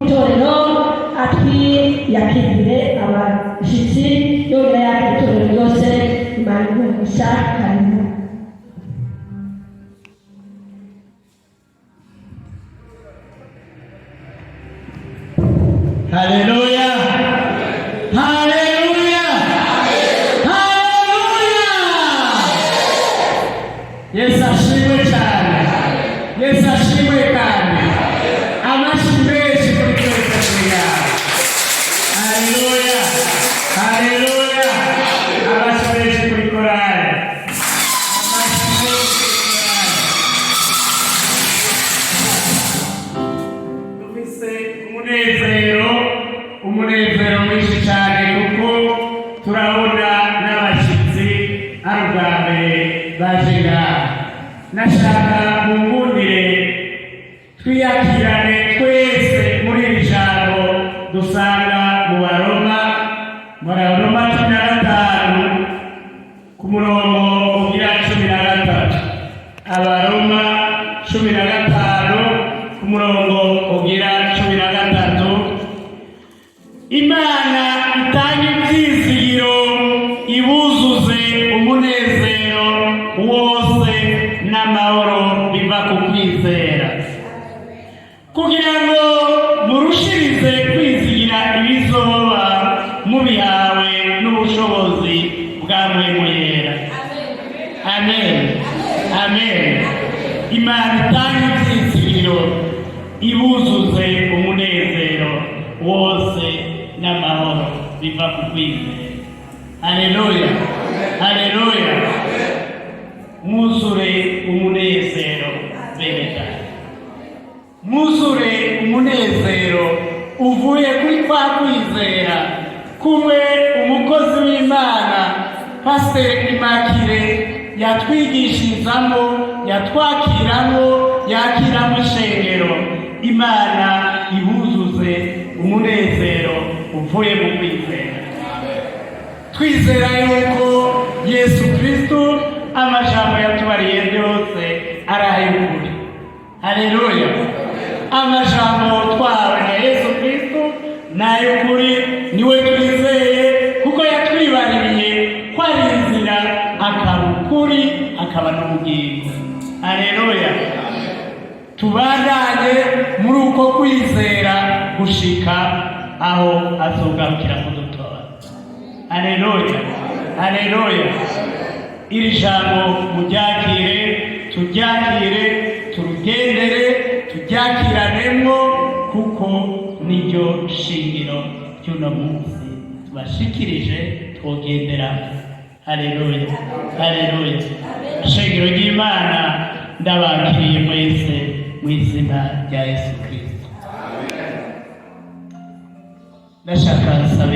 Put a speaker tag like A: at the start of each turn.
A: Itorero ati yakiriye abashyitsi, yongera yakira itorero ryose. Imana iguhe. Karibu.
B: Haleluya! Haleluya! Haleluya! Yesu ashimwe cyane! Yesu ashimwe kandi! Amashyi menshi kuri twese turi ngaha. Haleluya! Haleluya! Amashyi menshi kuri korali. Amashyi menshi kuri korali. Dufise umunezero, umunezero mwinshi cyane, kuko turabona n'abashyitsi ari ubwa mbere baje ngaha. Nashaka mungundire twiyakirane twese muri iri jambo dusanga mu Baroma, mu Baroma 15, ku murongo ugira 13. Abaroma 15, ku murongo ugira 13. Imana itanga ibyizigiro ibuzuze umunezero wose n'amahoro biva ku kwizera, kugira ngo murushirize kwizigira ibizoba, mubihawe n'ubushobozi bwa Mpwemu Yera. Amen, amen. Imana itanga ibyizigiro ibuzuze umunezero wose n'amahoro biva ku kwizera. Haleluya, haleluya! Mwuzure umunezero, bene data, mwuzure umunezero uvuye kuri kwa kwizera kumwe umukozi w'Imana Pasiteri Imakire yatwigishirizamo, yatwakiramo, yakiramo ishengero. Imana ibuzuze umunezero uvuye mu kwizera, twizera yuko Yesu Kristo amajambo yatubariye byose ari ay'ukuri. Haleluya! Amajambo twahawe na Yesu Kristo ni ay'ukuri, niwe twizeye, kuko yatwibaririye ko ari inzira, akaba ukuri, akaba n'ubugingo. Haleluya! Tubandanye muri uko kwizera gushika aho azogarukira kudutora. Haleluya, haleluya! Iri jambo muryakire, turyakire, turugendere, turyakiranemo, kuko niryo shingiro ry'uno munsi tubashikirije twogenderamo. Haleluya, haleluya! Shingiro ry'Imana, ndabakiriye mwese mu izina rya Yesu Kristo. Ndashaka nsabe.